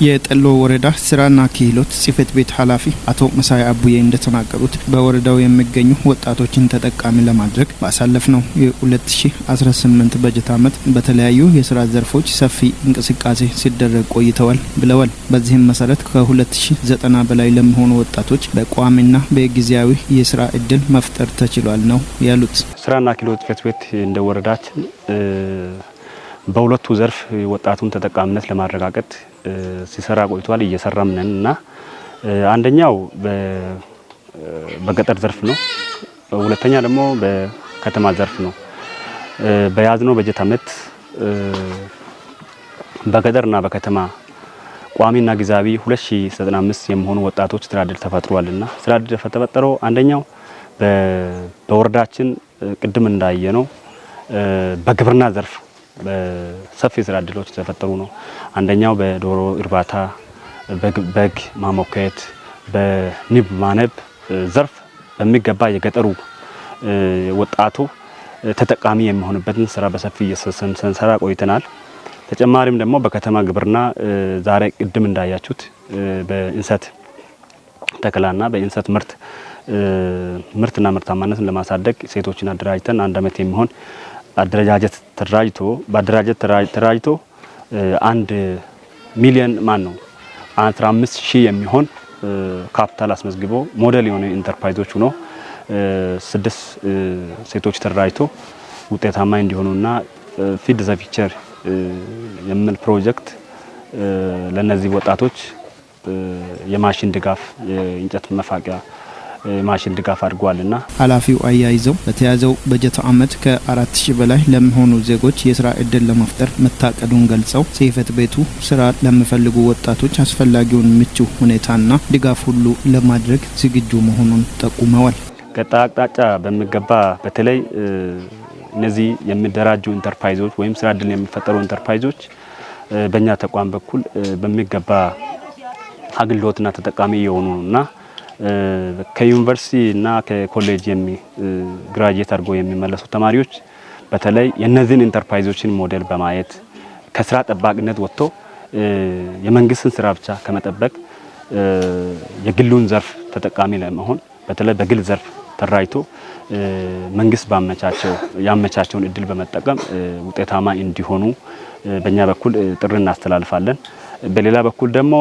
የጠሎ ወረዳ ስራና ክህሎት ጽህፈት ቤት ኃላፊ አቶ መሳይ አቡዬ እንደተናገሩት፣ በወረዳው የሚገኙ ወጣቶችን ተጠቃሚ ለማድረግ ባሳለፍነው የ2018 በጀት ዓመት በተለያዩ የስራ ዘርፎች ሰፊ እንቅስቃሴ ሲደረግ ቆይተዋል ብለዋል። በዚህም መሰረት ከ2090 በላይ ለሚሆኑ ወጣቶች በቋሚና በጊዜያዊ የስራ እድል መፍጠር ተችሏል ነው ያሉት። ስራና ክህሎት ጽህፈት ቤት እንደ ወረዳችን በሁለቱ ዘርፍ ወጣቱን ተጠቃሚነት ለማረጋገጥ ሲሰራ ቆይቷል፣ እየሰራም ነን እና አንደኛው በገጠር ዘርፍ ነው። ሁለተኛ ደግሞ በከተማ ዘርፍ ነው። በያዝነው በጀት ዓመት በገጠርና በከተማ ቋሚና ጊዜያዊ 2095 የሚሆኑ ወጣቶች ስራ እድል ተፈጥሯልና ስራ እድል የተፈጠረው አንደኛው በወረዳችን ቅድም እንዳየነው በግብርና ዘርፍ ሰፊ ስራ እድሎች የተፈጠሩ ነው። አንደኛው በዶሮ እርባታ፣ በግ ማሞከት፣ በንብ ማነብ ዘርፍ በሚገባ የገጠሩ ወጣቱ ተጠቃሚ የሚሆንበትን ስራ በሰፊ ስንሰራ ቆይተናል። ተጨማሪም ደግሞ በከተማ ግብርና ዛሬ ቅድም እንዳያችሁት በእንሰት ተከላና በእንሰት ምርትና ምርታማነትን ለማሳደግ ሴቶችን አደራጅተን አንድ አመት የሚሆን አደረጃጀት ተደራጅቶ በአደራጀት ተደራጅቶ 1 ሚሊዮን ማን ነው 15 ሺህ የሚሆን ካፒታል አስመዝግቦ ሞዴል የሆነ ኢንተርፕራይዞች ሆኖ ስድስት ሴቶች ተደራጅቶ ውጤታማ እንዲሆኑና Feed the Future የሚል ፕሮጀክት ለነዚህ ወጣቶች የማሽን ድጋፍ፣ የእንጨት መፋቂያ ማሽን ድጋፍ አድርጓልና። ኃላፊው አያይዘው በተያዘው በጀት ዓመት ከ4000 በላይ ለሚሆኑ ዜጎች የስራ እድል ለመፍጠር መታቀዱን ገልጸው፣ ጽህፈት ቤቱ ስራ ለሚፈልጉ ወጣቶች አስፈላጊውን ምቹ ሁኔታና ድጋፍ ሁሉ ለማድረግ ዝግጁ መሆኑን ጠቁመዋል። ቀጣይ አቅጣጫ በሚገባ በተለይ እነዚህ የሚደራጁ ኢንተርፕራይዞች ወይም ስራ እድል የሚፈጠሩ ኢንተርፕራይዞች በእኛ ተቋም በኩል በሚገባ አገልግሎትና ተጠቃሚ የሆኑ እና ከዩኒቨርሲቲ እና ከኮሌጅ የሚ graduate አድርጎ የሚመለሱ ተማሪዎች በተለይ የእነዚህን ኢንተርፕራይዞችን ሞዴል በማየት ከስራ ጠባቂነት ወጥቶ የመንግስትን ስራ ብቻ ከመጠበቅ የግሉን ዘርፍ ተጠቃሚ ለመሆን በተለይ በግል ዘርፍ ተደራጅቶ መንግስት ባመቻቸው ያመቻቸውን እድል በመጠቀም ውጤታማ እንዲሆኑ በእኛ በኩል ጥሪ እናስተላልፋለን። በሌላ በኩል ደግሞ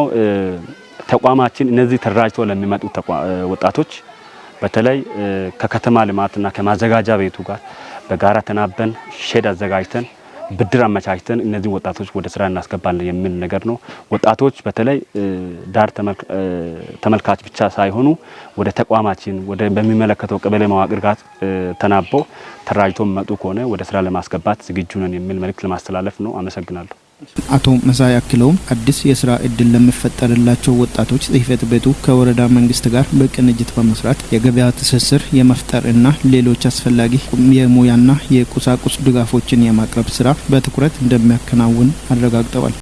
ተቋማችን እነዚህ ተደራጅተው ለሚመጡ ወጣቶች በተለይ ከከተማ ልማትና ከማዘጋጃ ቤቱ ጋር በጋራ ተናበን ሼድ አዘጋጅተን ብድር አመቻችተን እነዚህ ወጣቶች ወደ ስራ እናስገባለን የሚል ነገር ነው። ወጣቶች በተለይ ዳር ተመልካች ብቻ ሳይሆኑ ወደ ተቋማችን ወደ በሚመለከተው ቀበሌ መዋቅር ጋር ተናበው ተደራጅቶ የሚመጡ ከሆነ ወደ ስራ ለማስገባት ዝግጁ ነን የሚል መልእክት ለማስተላለፍ ነው። አመሰግናለሁ። አቶ መሳይ አክለውም አዲስ የስራ እድል ለሚፈጠርላቸው ወጣቶች ጽህፈት ቤቱ ከወረዳ መንግስት ጋር በቅንጅት በመስራት የገበያ ትስስር የመፍጠር እና ሌሎች አስፈላጊ የሙያና የቁሳቁስ ድጋፎችን የማቅረብ ስራ በትኩረት እንደሚያከናውን አረጋግጠዋል።